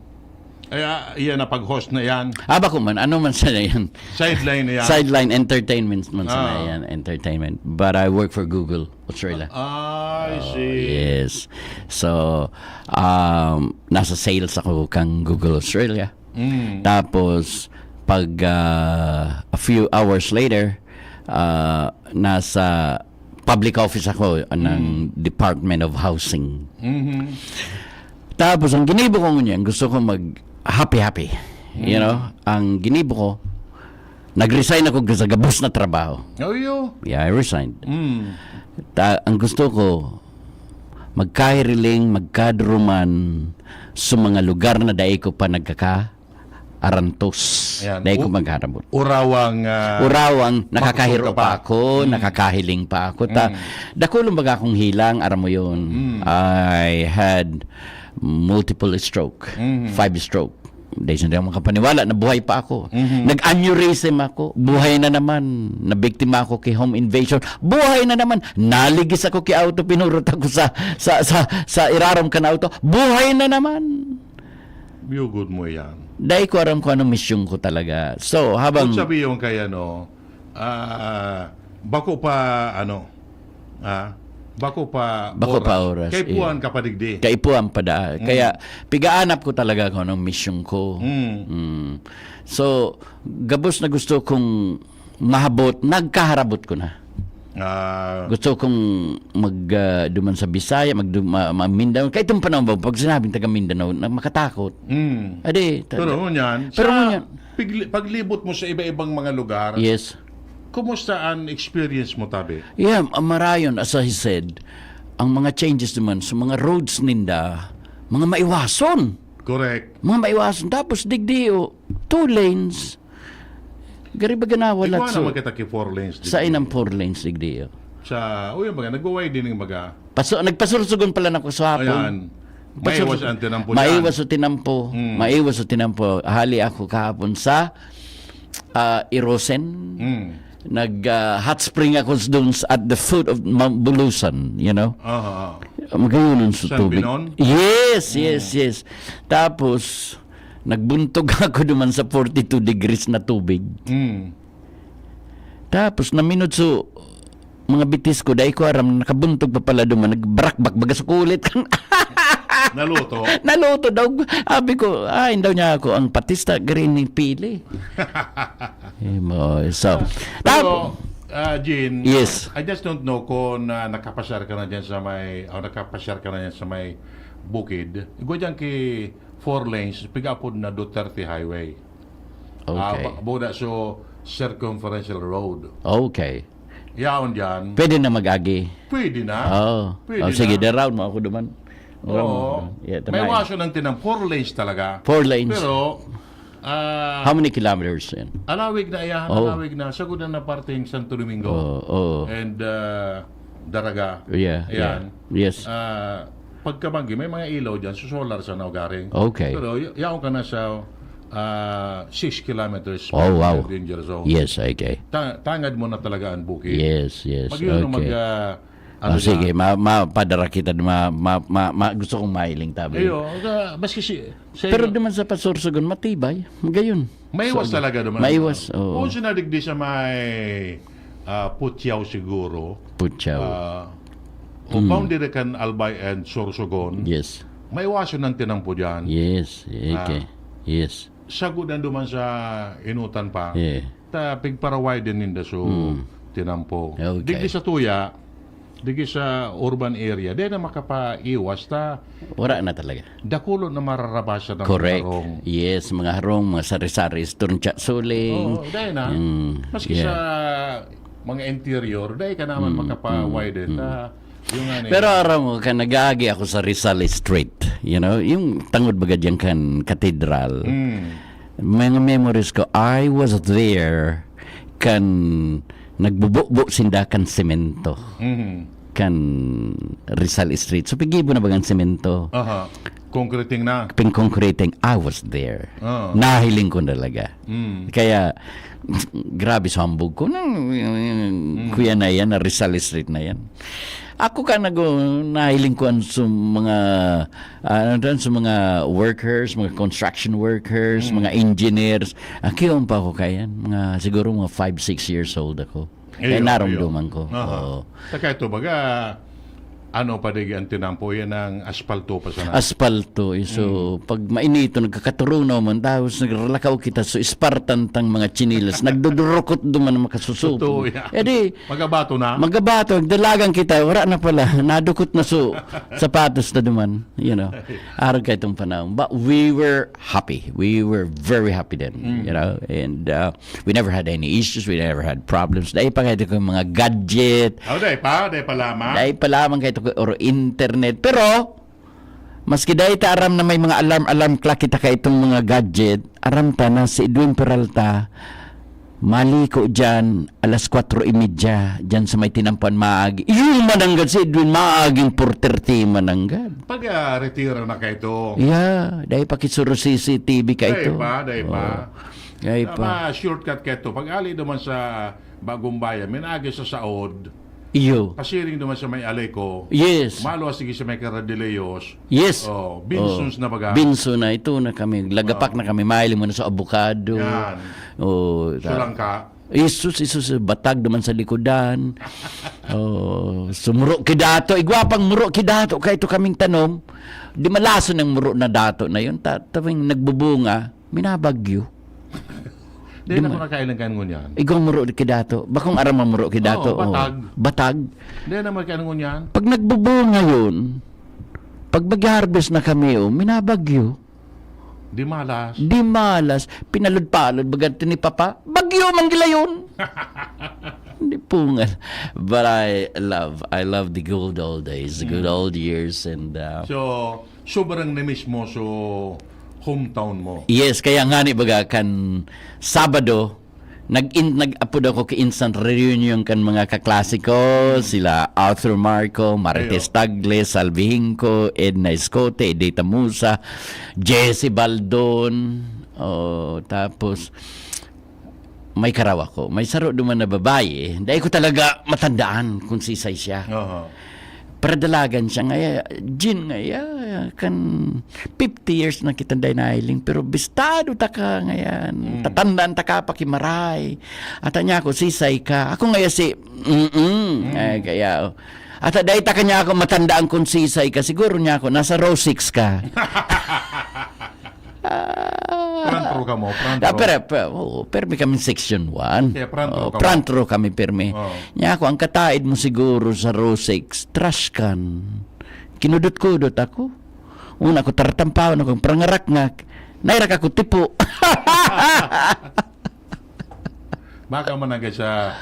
Ay, ah, iyan na pag-host na yan. Ah, bako man. Ano man sana yan? Sideline na yan. Sideline entertainment man sana Ah. yan. Entertainment. But I work for Google Australia. I see. Yes. So, um, nasa sales ako kang Google Australia. Mm. Tapos, pag ah, a few hours later, ah, nasa public office ako ng Department of Housing. Mhm. Tapos, ang ginibo ko ngunyan, gusto ko mag happy-happy. You know? Ang ginibo ko, nag-resign ako sa gabos na trabaho. Oh, yo. Yeah, I resigned. Mm. Ta- ang gusto ko, magkahiriling, magkadruman sa mga lugar na dai ko pa nagkaka arantos. Ayan. Dai ko U- magharabot. Urawang ah, Urawang, nakakahiro makusog ka pa ako, nakakahilo pa ako. Ta, dakulong baga akong hilang, aram mo yun. I had multiple stroke, five stroke. Dahil hindi ako makapaniwala na buhay pa ako. Nag-aneurysm ako, buhay na naman. Nabiktima ako kay home invasion, buhay na naman. Naligis ako kay auto, pinurot ako sa sa sa, sa irarom kan auto, buhay na naman. Biyugod mo yan. Dai ko aram kung anong misyon ko talaga. So, habang Kung sabi yung kay ano, ah, bako pa ano, ah, bako pa Bako pa oras, Kay puan iya. ka pa digdi. Kaipuan pa daa. Kaya, pigaanap ko talaga kung anong misyon ko. Mm. Mm. So, gabos na gusto kong mahabot, nagkaharabot ko na. Ah, Gusto kong mag ah, duman sa Bisaya, mag ma, ma- Mindanao. Kahit yung panahon ba, pag sinabing taga Mindanao, na makatakot. mm. Adi, ta- Pero ngunyan, Pero sa ngunyan. pigli- paglibot mo sa iba-ibang mga lugar, Yes. kumusta ang experience mo, tabi? Yeah, ang marayon, as I said, ang mga changes naman sa mga roads ninda, mga maiwason. Correct. Mga maiwason. Tapos, digdi, oh, two lanes. Gari ba ganawa Ikaw lang na so, magkita ki four lanes. sa inang four lanes, digdi, oh. Sa, uy, baga, nagwa-widening baga. Paso, nagpasursugon pala na ko sa hapon. Ayan. Maiwas ang tinampo dyan. Maiwas o tinampo. Mm. Maiwas o tinampo. Hali ako kahapon sa ah, Irosen. Mm. Nag ah, hot spring ako doon sa- at the foot of Mount Bulusan, you know. Aha. Magayunan sa San tubig. Binon? Yes, yes, yes. Tapos, nagbuntog ako duman sa forty-two degrees na tubig. Mm. Tapos, naminot so, mga bitis ko, dai ko aram, nakabuntog pa pala duman, nagbrakbak, baga sa kulit. Naluto. Naluto daw. Abi ko, ain daw niya ako ang patista, green ni pili. Eh, mo, so, Pero, tap- ah, Jean, Yes. I just don't know kung na nakapasyar ka na dyan sa may, o nakapasyar ka na dyan sa may bukid. Igwa dyan ki four lanes, pigapod na Duterte Highway. Ah, Okay. ba- buda so circumferential road. Okay. Yaon dyan, Pwede na mag-agi. pwede na. Oh. Pwede Oh, sige, na. daraon mo ako duman. Oo. Yeah, May tamay. waso ng tinang four lanes talaga. Four lanes. Pero, ah, How many kilometers yan? Alawig na iyan, Oh. Alawig na. Sagod na na parteng Santo Domingo. Oh, oh. And ah, Daraga. Yeah, Ayan. yeah. Yes. Ah, pagkabanggi, may mga ilaw dyan. So, solar sa naugaring. Okay. Pero y- yaon ka na sa ah, six kilometers Oh, wow. danger zone. Yes, okay. Ta- tangad mo na talaga ang bukid. Yes, yes. Mag-iwan Okay. mag, ah, Ah, sige, ma, ma, padara kita, ma, ma, ma, ma, gusto kong mahiling tabi. Iyo, ka, maski si, sa Pero inyo. Duman sa Pasursugon, matibay. Gayon. Maiwas So, talaga duman. Maiwas, oo. Kung sinadigdi sa may, ah, Putiao siguro, Putiao. Ah, o Mm. boundary kan Albay and Sorsogon, Yes. maiwasan ang tinampo diyan. Yes, Ah. okay. Yes. Sagod ang duman sa inutan pa. Yeah. Ta pigparaway din ninda so Mm. tinampo. Okay. Digdi sa tuya, digdi sa urban area, di na makapaiwas ta Wala na talaga. dakulo na mararabasan ng Correct. harong. Yes, mga harong, mga sari-sari, turntya, suling. Oo, dahil na. Mm, Maski yeah. sa mga interior, dahil ka naman Mm, makapaway mm, din. mm. Ta, yung ano Pero yun. aram mo, kan nag-aagi ako sa Rizal Street, you know, yung tangod baga diyan kan katedral. Mm. Mga memories ko, I was there kan nagbububo sinda kan semento. Mhm. Kan Rizal Street. So, pigibo na bagang semento. Aha. Concreting na. Ping-concreting, I was there. Oo. Nahiling ko talaga. Mm. Kaya, grabe sa hambog ko. Nang, Mm. kuya na yan, na Rizal Street na yan. Ako ka nag-, nahiling ko ang sa mga, ah, ano doon, sa mga workers, mga construction workers, Mm. mga engineers. Akiyon pa ako kayan. Mga, siguro mga five, six years old ako. Kaya Iyo, narumduman iyo. ko. Aha. Oo. Saka ito, baga, ano pa digi ang tinampo, yan ang aspalto pa sana. Aspalto, eh. So, Mm. pag mainito, nagkakaturunaw man, tapos nagralakaw kita, so, Spartan tang mga chinilas, nagdudurukot duman ang makasusubo. Totoo, yan. Eh di, Magabato na? magabato, dalagan kita, wala na pala, nadukot na so, sapatos na duman, you know. Arog ka itong panahon. But we were happy. We were very happy then, Mm. you know. And, uh, We never had any issues, we never had problems. Dai pa kayo kung mga gadget. Oh, dai pa, dai pa lamang. Dai pa lamang kayo or internet. Pero, maski dai ta aram na may mga alarm-alarm clock kita ka itong mga gadget, aram ta na si Edwin Peralta, maliko dyan, alas kwatro y media, dyan sa may tinampan maagi. Iyo mananggad si Edwin, maaging four thirty mananggad. Pag, ah, retira na kayo to. Yeah, dai pa kisuro C C T V ka Dai ito. pa, dai pa. Oo. Ay, Tama, pa. shortcut ka ito. Pag ali naman sa Bagong Bayan, may naagi sa Saod. Iyo. Pasiring naman sa may Aleco. Yes. Maluwas sige sa may Caradillos. Yes. Oh, Binsons Oh. na baga. Binson na. Ito na kami. Lagapak Oh. na kami. Mahiling mo na sa avocado. Yan. Oh, ta- Sulangka. Isus, isus, batag naman sa likodan. Oh, sumuro ki dato. Igwa pang muro ki dato. Kaya ito kaming tanom. Di malason ang muro na dato na yun. Ta-, tawing nagbubunga. Minabagyo. Di Di na ma- ko nakain ng ganun yan. Igong muro ki dato. Bakong aram ang muro ki dato. Oo, batag. Oh. Batag. Di na man kaya ngunyan. Pag nagbubunga yun, pag mag-harvest na kami, oh, minabagyo. Di malas. Di malas. Pinalod-palod, baga ito ni Papa. Bagyo, manggilayon. Di pungal. But I love, I love the good old days, the good Mm. old years, and, uh, So, sobrang na-miss mo so hometown mo. Yes, kaya nga ni baga kan Sabado, nag-in-, nag-apod ako ki instant reunion kan mga kaklase ko, Mm. sila Arthur Marco, Marites Ayo. Tagle, Salvi Hinco, Edna Escote, Edita Musa, Jesse Baldon, oh, tapos may karawa ko. May saro duman na babae. Dai ko talaga matandaan kung sisay siya. Aha. Pero dalagan siya ngaya, Jin ngaya, kan fifty years na kita dai nahiling, pero bistado ta ka ngayan. Mm. Tatandaan ta ka pa ki maray. Ata niya ako, sisay ka. Ako ngaya si, mm-mm. Mm. Ay, kaya, oh. Ata dai ta ka niya ako matandaan kung sisay ka. Siguro niya ako, nasa row six ka. Ah. Front row ka mo, front Ah, row. pero, pero, oo, permi kami section one. Kaya front row Oo, ka mo. front row kami permi. Oo. Niya ako, ang kataid mo siguro sa row six, trash can. Kinudot-kudot ako. Una ko, taratampaon ako, prangarak nga. Nairak ako, tipo. Baka man hanggang sa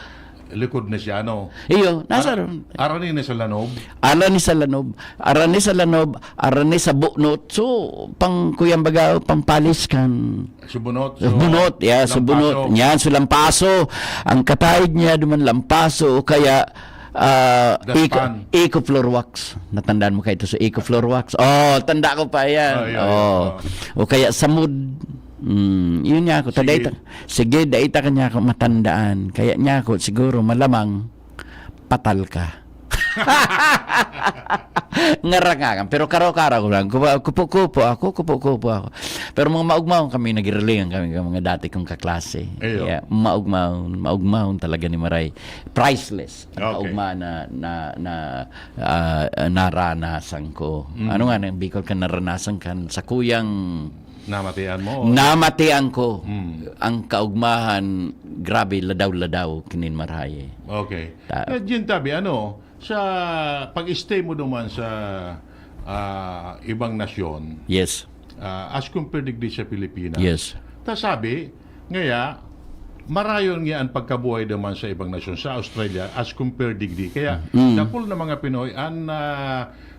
likod na siya, ano? Iyo, nasa Ar-, ron. Arani na sa lanob? Arani sa lanob. Arani sa lanob. Arani sa bunot. So, pang kuyang baga, pang palis kan. Subunot. So, Bunot, yeah, so bunot. Lampaso. Yan, so lampaso. Ang kataid niya, duman lampaso, o kaya, ah, Daspan. eco, eco floor wax. Natandaan mo kayo ito sa eco floor wax? Oh, tanda ko pa yan. Ay, ay, Oh. ay. O kaya samud. Mm, yun niya ako. Sige. Taday ta-, sige, dai ta kanya ako matandaan. Kaya niya ako, siguro, malamang, patal ka. Ngarangakan. Pero karaw-karaw ko lang. Kupo-, kupo-kupo ako, kupo-kupo ako. Pero mga maugmaon kami, nagirilingan kami, mga dati kong kaklase. Iyo. Yeah, maugmaon, maugmaon talaga ni Maray. Priceless. Ang Okay. kaugmaon na, na, na ah, naranasan ko. Mm. Ano nga nang Bicol ka naranasan kan sa kuyang Namatian mo? namatian ko Mm. ang kaugmahan, grabe, ladaw-ladaw, kinin marahay. Okay. Ta- Eh, Jin Tabi, ano, sa pag-stay mo naman sa ah, ibang nasyon, Yes. ah, as compared digdi sa Pilipinas, Yes. ta sabi, ngaya, marayon nga ang pagkabuhay naman sa ibang nasyon, sa Australia, as compared digdi. Kaya, Mm. dakul na mga Pinoy ang na,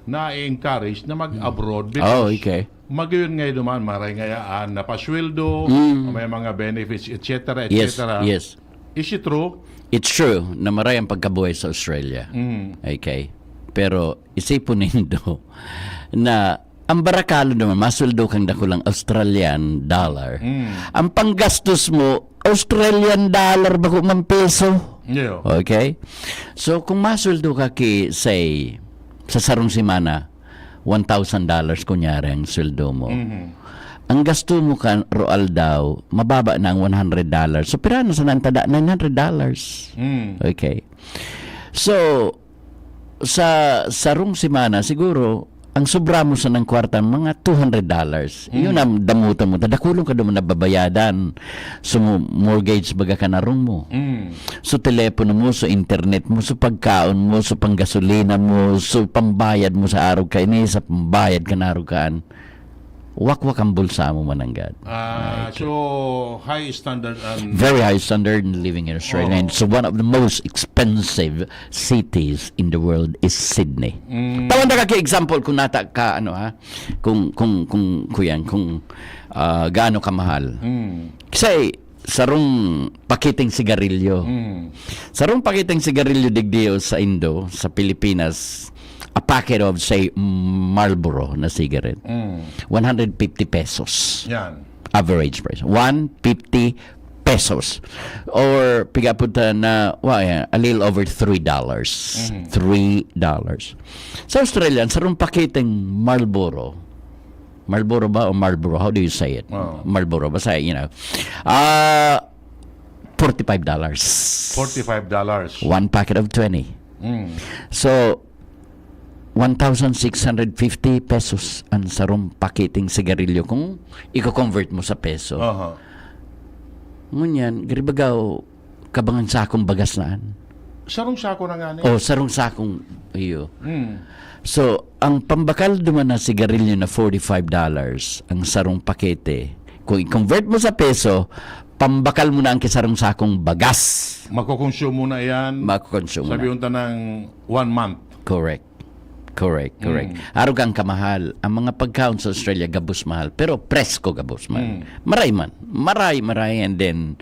na-encourage na mag-abroad Oh, because okay. magayon nga naman, maray ngayaan, napasweldo, Mm. may mga benefits, et cetera, Yes, et cetera. yes. Is it true? It's true na maray ang pagkabuhay sa Australia. Mm. Okay. Pero isipon nindo na ang barakalo naman, masweldo kang dakulang Australian dollar. Mm. Ang panggastos mo, Australian dollar, bako man peso. Yeah. Okay? So, kung masweldo ka ki, say, sa sarong semana, one thousand dollars kunyari ang sweldo mo. Mhm. Ang gasto mo kan Roald Dahl, mababa na ang one hundred dollars. So, pira na sa nantada? Nine hundred dollars. Mm. Okay. So, sa sarong semana, siguro, ang sobra mo sa nang kwarta, mga two hundred dollars. Yun ang damutan mo. Tadakulong ka naman nababayadan. So, mo- mortgage baga ka narong mo. Mm. So, telepono mo, so, internet mo, so, pagkaon mo, so, panggasolina mo, so, pambayad mo sa araw kaini, sa pambayad ka narong kaan. Wakwak ang bulsa mo mananggad. Ah, so, high standard and... Very high standard in living in Australia. Oo. And so one of the most expensive cities in the world is Sydney. Mm. Tawan na ka example kung nata ka, ano ha, kung, kung, kung, kuyan, kung ah, gaano kamahal. Mm. Kasi sarong pakiting sigarilyo. Mm. Sarong pakiting sigarilyo digdi o sa Indo, sa Pilipinas, a packet of, say, Marlboro na cigarette, Mm. one hundred fifty pesos. Yan. Average price. One fifty pesos. Or, piga po ta na, wa, yan, a little over three dollars. Mhm. Three dollars. Sa Australia, sarong pakiting Marlboro. Marlboro ba o Marlboro? How do you say it? Oo. Marlboro. Basta, you know. Ah, forty-five dollars. Forty-five dollars. One packet of twenty. Mm. So, one thousand six hundred fifty pesos ang sarong pakiting sigarilyo kung i-convert mo sa peso. Aha. Ngunyan, garibagaw, kabangan sakong bagas na an. Sarong sako na nga ni. O, sarong sakong, iyo. Mm. So, ang pambakal duman na sigarilyo na forty-five dollars, ang sarong pakete, kung i-convert mo sa peso, pambakal mo na ang kisarong sakong bagas. Makukonsumo na yan. Makukonsumo na. Sabi unta ng one month. Correct. Correct, correct. Mm. Arog ang kamahal. Ang mga pagkaon sa Australia, gabos mahal. Pero presko gabos man. Mm. Maray man. Maray, maray. And then,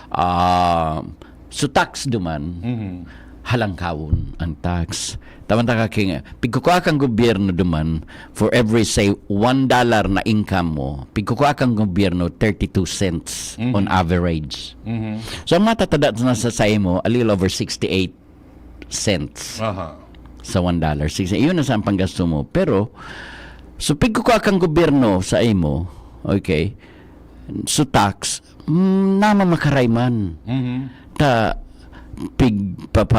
ah, so tax duman, Mhm. halangkawon ang tax. Tama ta ka, King. Pigkukua kang gobyerno duman, for every, say, one dollar na income mo, pigkukua kang gobyerno thirty-two cents Mhm. on average. Mhm. So, ang matatada na sa, sa imo, a little over sixty-eight cents Aha. sa one dollar sixty. Iyon na sa ang panggasto mo. Pero, so, pigkukua kang gobyerno sa imo, okay, so tax, mm, namamakaray man. Mhm. Ta,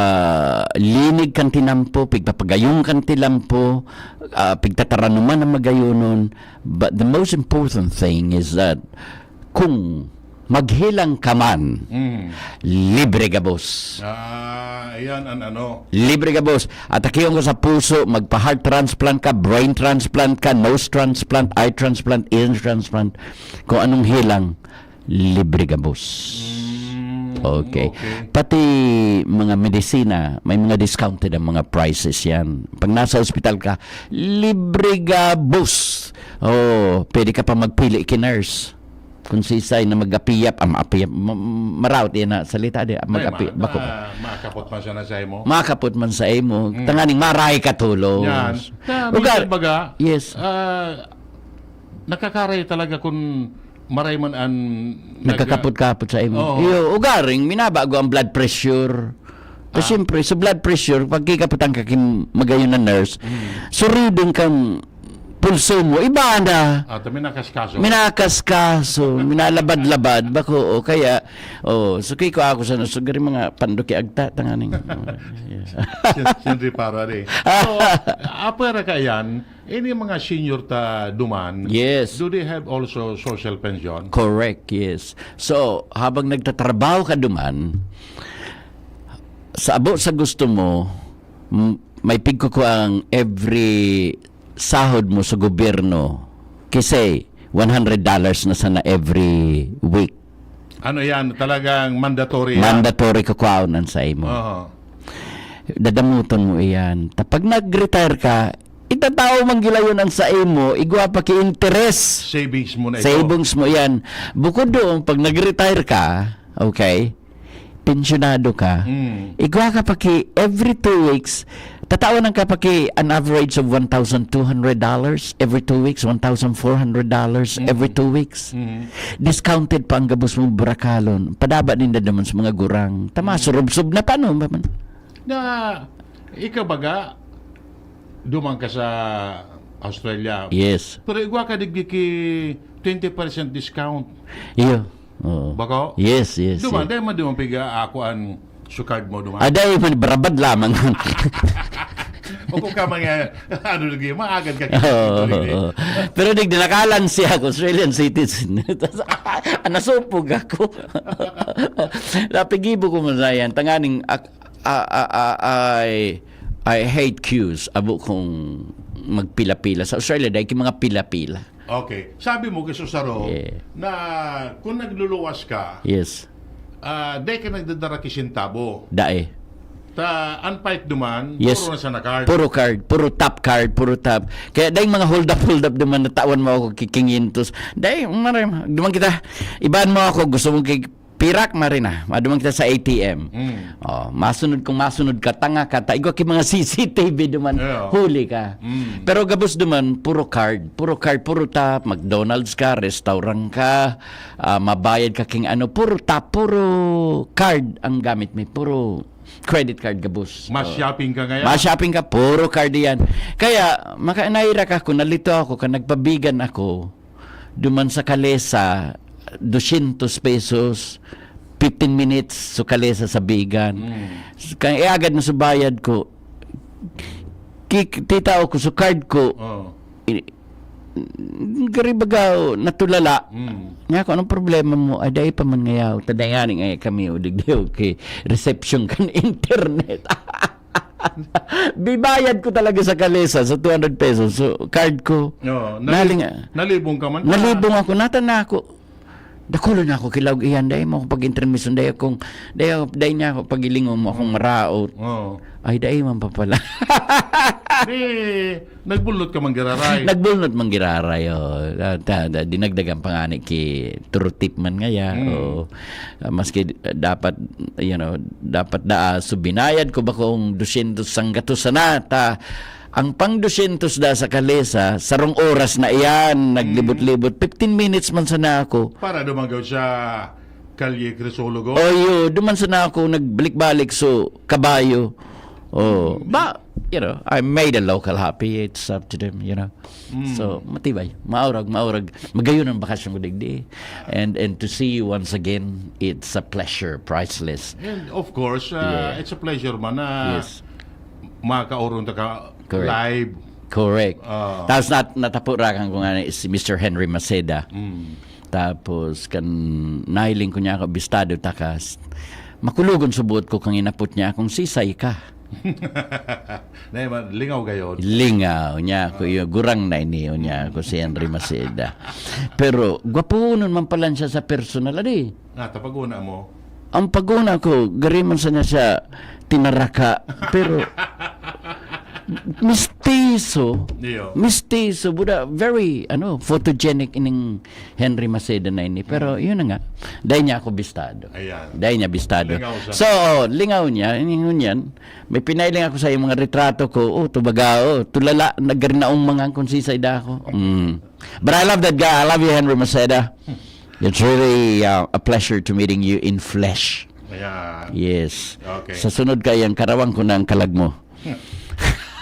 pigpapalinig kan tinampo, pigpapagayong kan tinampo, ah, pigtataranuman ang magayonon. But the most important thing is that kung maghilang ka man, Mhm. libre gabos. Ah, ayan ang ano. Libre gabos. Atakion ka sa puso, magpa-heart transplant ka, brain transplant ka, nose transplant, eye transplant, ear transplant. Kung anong hilang, libre gabos. Mm, Okay. okay. Pati mga medisina, may mga discounted ang mga prices yan. Pag nasa ospital ka, libre gabos. Oh, pwede ka pa magpili ki nurse. Kung sisay na mag-apiyap, ah, maapiyap, ma- maraot yan na salita di, Ay, mag-api, ma- bako. ah, makakapot man sana sa imo. Makakapot man sa imo, Mm. tanganing maray ka tulos. Yan. Kaya Ugal- minsan baga, Yes. ah, nakakaray talaga kung maray man ang nag- Nagkakapot-kapot sa imo. Oo. Iyo, ugaring, minabago ang blood pressure. Ta, siyempre, sa blood pressure, pagkikaputang ka kin magayon na nurse, so reading kang pulso mo, iba na. Ah, ta minakaskaso. Minakaskaso, minalabad-labad, bako, o kaya, oh, so kiko ako sa nasugari mga panduki agta, tanganing. Sin- Siyempre para rin. So, apwera ka yan, ini mga senior ta duman, Yes. Do they have also social pension? Correct, yes. So, habang nagtatrabaho ka duman, sa abo sa gusto mo, m- may pigkukuha ang every sahod mo sa gobyerno. Kasi, one hundred dollars na sana every week. Ano yan? Talagang mandatory yan? Mandatory kukuhaon ang sa imo. Oo. Dadamuton mo iyan. Ta pag nag-retire ka, itatao man gilayon ang sa imo, igwa pa ki interes. Savings mo na ito. Savings mo iyan. Bukod doon, pag nag-retire ka, okay, pensyonado ka, Mm. igwa ka pa ki every two weeks, tatawan ka pa ki an average of one thousand two hundred dollars every two weeks, one thousand four hundred dollars every two weeks. Mm. Discounted pa ang gabos mong burakalon. Padaba ninda naman sa mga gurang. Tama, surubsob na paano ba man? Na, ikaw baga, duman ka sa Australia. Yes. Pero igwa ka digdi ki twenty percent discount. Iyo. Oo. Bako? Yes, yes. Duman, yes. Dahil man duman piga ako ang sukad mo duman. Aday man, barabad lamang. O kung ka mga, ano lagi, maagad ka. Oo. Pero digdi, nakalansi ako, Australian citizen. Tas, nasupog ako. Napigibo ko man sa yan. Tanganing, ak- a- a- a- I, I hate queues. Abo kong magpila-pila. Sa Australia, dahil ki mga pila-pila. Okay. Sabi mo, Kisusaro, Yeah. Na kung nagluluwas ka, Yes. ah, di ka nagdadara ki sentabo. Dae. Ta, ang pipe duman, Yes. Puro na sa na-card. Puro card, puro tap card, puro tap. Kaya dahil mga hold up, hold up naman, natawan mo ako ki quinientos. Dahil, maray, duman kita, iban mo ako, gusto mong kay pirak, maray na. Maduman kita sa A T M. Mm. Oh, masunod kung masunod ka, tanga ka, ta, igwa ki mga C C T V duman, Yeah. huli ka. Mm. Pero gabos duman, puro card, puro card, puro tap, McDonald's ka, restaurant ka, ah, mabayad ka king ano, puro tap, puro card ang gamit mi, puro credit card gabos. Mas Oh. shopping ka ngayon. Mas shopping ka, puro card yan. Kaya, maka-, nairak ako, nalito ako, ka nagpabigan ako, duman sa Kalesa, dosyentos pesos, fifteen minutes sa Kalesa sa Bigan. Mm. Kaya iagad na sa bayad ko, kik-, titao ko sa card ko, Oh. i- gari baga, natulala. Mm. Nga ako, anong problema mo? Ay, dai pa man ngayaw. Tadayaning ay kami, o digdi, okay. Reception kan internet. Bibayad ko talaga sa Kalesa, sa two hundred pesos. So, card ko. No, Naling, nalib- nalibong ka man. Nalibong ako, natan na ako. Dakulo na ako, kilaog iyan, dai mo ako pag-intermission, dai akong, dai, dai niya ako pag-ilingon mo akong maraot. Oh. Ay, dai man pa pala. Di, nagbulot ka man giraray. Nagbulnot man giraray, oh. Ah, ta- ta- dinagdagan pa nga ni ki turutip man ngaya, Mm. oh. Ah, maski d- dapat, you know, dapat daa, so binayad ko ba kung dosyentos sanggatos sana, ta, ang pang dosyentos da sa Kalesa, sarong oras na iyan, naglibot-libot, fifteen minutes man sana ako. Para dumagaw sa Kalye Crisologo. Oh, yun, duman sana ako nagbalik-balik, so, kabayo. Oh, but, you know, I made a local happy, it's up to them, you know. Mm. So, matibay, maurag, maurag. Magayon ang bakasyon ko digdi. And, and to see you once again, it's a pleasure, priceless. And of course, uh, Yeah. it's a pleasure man na Yes. makakaurong ta ka Correct. live. Correct. Ah. Tapos nat natapurakan ko nga ni si Mister Henry Maceda. Mm. Tapos kan nahiling ko niya ako, bistado takas. Makulogon subot ko kang inapot niya kung sisay ka. Na, lingaw gayon. Lingaw niya ako, yung gurang na iniyo niya ako si Henry Maceda. Pero gwapunon man pala siya sa personal, adi. Ah, tapaguna mo. Ang paguna ko, gari man sana siya tinaraka, pero mistiso, Iyo. mistiso, buda, very, ano, photogenic ining Henry Maceda na ini. Pero yun na nga, dahil niya ako bistado. Ayan. Dahil niya bistado. Lingaw siya. So, lingaw niya, iningon yan, may pinailing ako sa iyong mga retrato ko, oh, tubaga, oh, tulala, nagarinaong mga kung sisay da ako. Mm. But I love that guy. I love you, Henry Maceda. It's really uh, a pleasure to meeting you in flesh. Ayan. Yes. Okay. Sa sunod kayang karawang ko na ang kalag mo.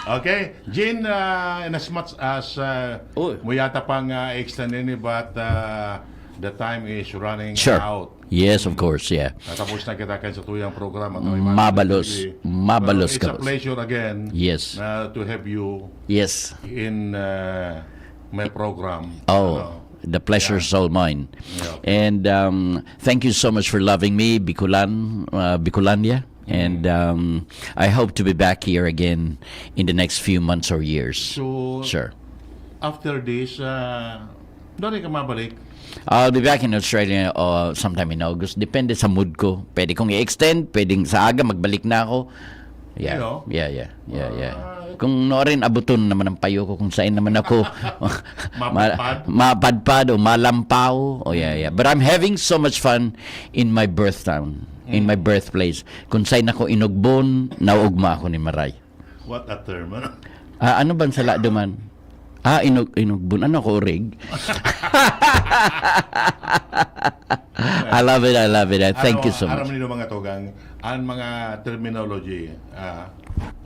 Okay, Jean, uh, in as much as uh, Oh. mo yata pang uh, extend ini, but uh, the time is running Sure. out. Yes, of course, yeah. Natapos na kita kan sa tuyang programa. No? Mabalos. Mabalos It's ka, a boss. Pleasure again Yes. uh, to have you Yes. in uh, my program. Oh, Ano? the pleasure is all mine. Yeah. And um, thank you so much for loving me, Bicolan, uh, Bicolandia. And um, I hope to be back here again in the next few months or years. So, Sure. after this, uh, doon ka mabalik? I'll be back in Australia uh, sometime in August. Depende sa mood ko. Pwede kong i-extend, pwedeng sa aga magbalik na ako. Yeah, Hello? yeah, yeah, yeah, yeah. Ah. Kung no rin abuton naman ang payo ko kung saan naman ako Mapadpad? mapadpad o malampaw. Oh, yeah, yeah. But I'm having so much fun in my birth town, in my birthplace. Kung saan ako inugbon, nauugma ako ni Maray. What a term, ano? Ah, ano bang sala duman? Ah, inug inugbon. Ano ko, urig? I love it, I love it. I thank you so Aram much. Nino mga tugang, ang mga terminology, ah,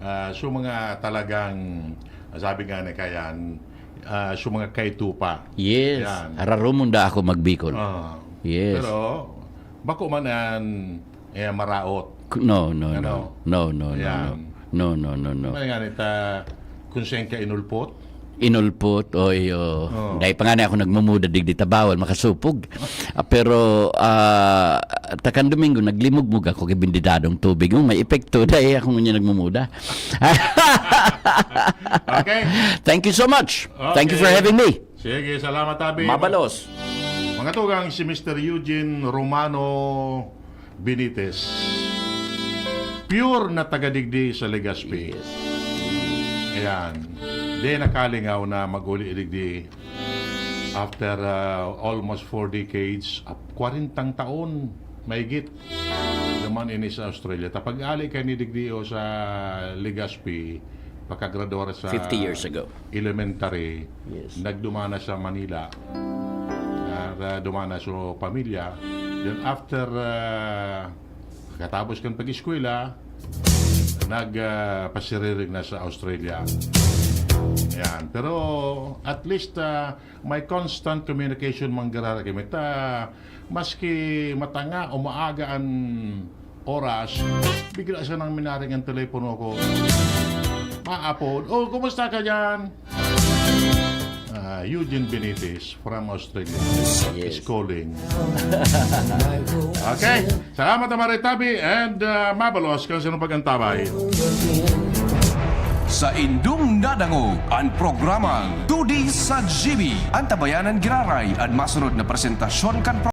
ah, so mga talagang, sabi nga ni Kayan, ah, so mga kaitupa. Yes. Yan. Hararumon da ako magbikol. Ah. Yes. Pero, bako man an eh, maraot. No, no, Ano? no. No, no, no, no. Yan. No, no, no, no. May nga nita, kung saan ka inulpot, Inulpot, oy, oh. Oh. Dahil pa nga na ako nagmumuda digdi ta bawal makasupog. Ah, pero ah, takan Domingo naglimugmug ako kay bindidadong tubig. Oh, may epekto dahil ako nga nagmumuda. Okay. Thank you so much. Thank you for Okay. Having me. Sige, salamat, Tabi. Mabalos. Mga tugang, si Mister Eugene Romano Benitez. Pure na taga digdi sa Legazpi. Ayan. Di nakalingaw na mag-uli digdi after uh, almost four decades, ap- kwarentang taon, mahigit naman ini sa Australia. Tapag-ali kayo ni digdi o sa Legazpi, pagkagradwar sa Fifty years ago. Elementary, Yes. nagdumana sa Manila. At uh, dumana sa pamilya. Then after uh, katapos kan pag-eskwela, nag uh, pasiririg na sa Australia. Yan. Pero at least uh, may constant communication manggararay kami. Ta, maski matanga o maaga an oras, bigla siya nang minaring ang telepono ko. Maapod, "Oh, kumusta ka dyan?" Ah, Eugene Benitez from Australia is calling. Okay. Salamat, Amare Tabi, and uh, mabalos kang sinong pag-antabay. Sa indong nadangog an programang Tudi sa G B, antabayanan giraray an masunod na presentasyon kan